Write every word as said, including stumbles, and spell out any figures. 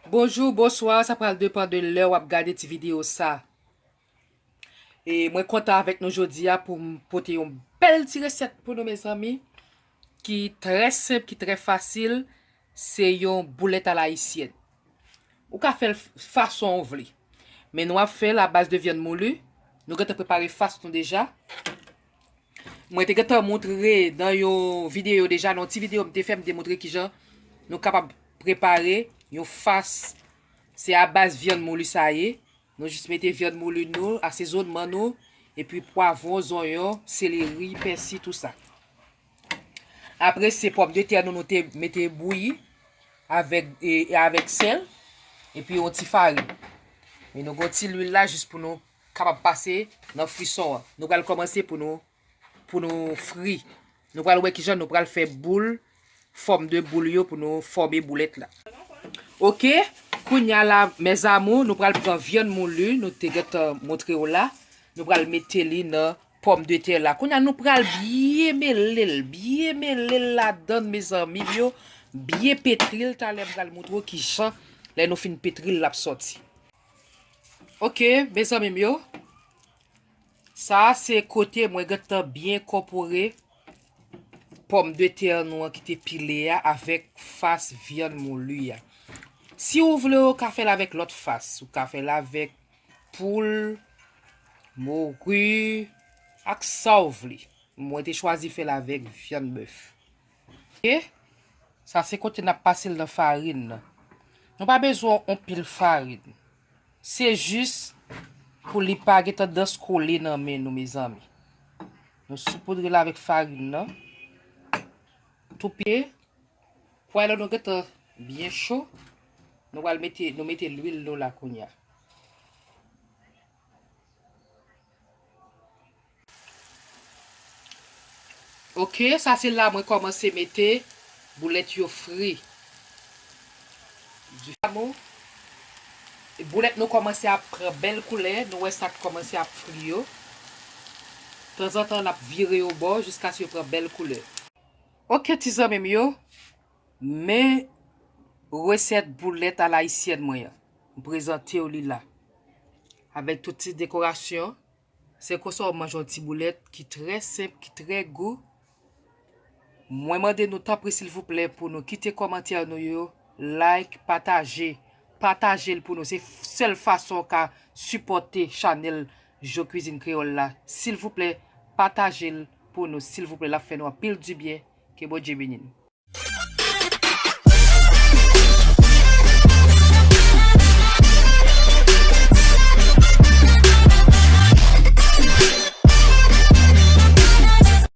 Bonjou, bonswa, sa pral depann de lè w ap gade ti videyo sa. E mwen kontan avèk nou jodi a pou m pote yon bèl ti resèt pou nou, mezanmi, ki trè senp, ki trè fasil. Se yon boulèt a la ayisyèn. Ou ka fè l f- fason ou vle. Men nou ap fè l a baz de vyann mouli. Nou gentan prepare fas nou deja. Mwen te gentan montre nan yon videyo deja, nan yon ti videyo m te fè, m te montre kijan nou kapab prepare yon fas. Se a baz vyann mouli sa ye. Nou jis mete vyann mouli nou, asezonman nou, epi pwavwon, zonyon, seleri, pèsi, tou sa. Apre, se pòmdetè nou, nou te mete bouyi avèk, e, e avèk sèl, epi yon ti farin. E nou gen yon ti lwil la jis pou nou kapab pase nan frison an. Nou pral kòmanse pou nou, pou nou fri. Nou pral wè kijan nou pral fè boul, fòm de boul yo pou nou fòme boulèt la. Oke, kounye a la, mes amours, nou pral pran vyann mouli, nou te gentan montre w la. Nou pral mete li nan pòmdetè la. Kounye a, nou pral byen mele l, byen mele l ladan, mezanmi m yo, byen petri l. Talè m pral montre w kijan, lè nou fin petri l, l ap sòti. Oke, mezanmi m yo, sa a se kote mwen gentan byen kòpore pòmdetè nou an ki te pile a avèk fas vyann mouli a. Si w vle, ou ka fè l avèk lòt fas. Ou ka fè l avèk poul, mori, ak sa w vle. Mwen te chwazi fè l avèk vyann bèf. Oke? Sa se kote n ap pase l nan farin nan. Nou pa bezwen yon pil farin. Se jis pou li pa gen tandans kole nan men nou, mezanmi. Nou sopoudre l avèk farin nan. Tou pye. Pwa yo nou gentan byen cho. Nou pral mete, nou mete lwil nou la kounye a. Oke, sa se la mwen kòmanse mete boulèt yo fri. Di famo. Boulèt nou kòmanse ap pran bèl koulè, nou wè sa k kòmanse ap fri yo. Tanzantan, n ap vire yo bò jiskaske yo pran bèl koulè. Oke, ti zanmi m yo, men resèt boulèt a la ayisyèn mwen an. M prezante w li la. Avèk tout ti dekorasyon. Se konsa w manje yon ti boulèt ki trè senp, ki trè gou. Mwen mande nou tanpri silvouplè pou nou kite kòmantè nou yo, like, pataje. Pataje l pou nou. Se sèl fason w ka sipòte chanèl Jo Kwizin Kreyòl la. Silvouplè, pataje l pou nou. Silvouplè, l ap fè nou anpil dibyen. Ke Bondye beni nou.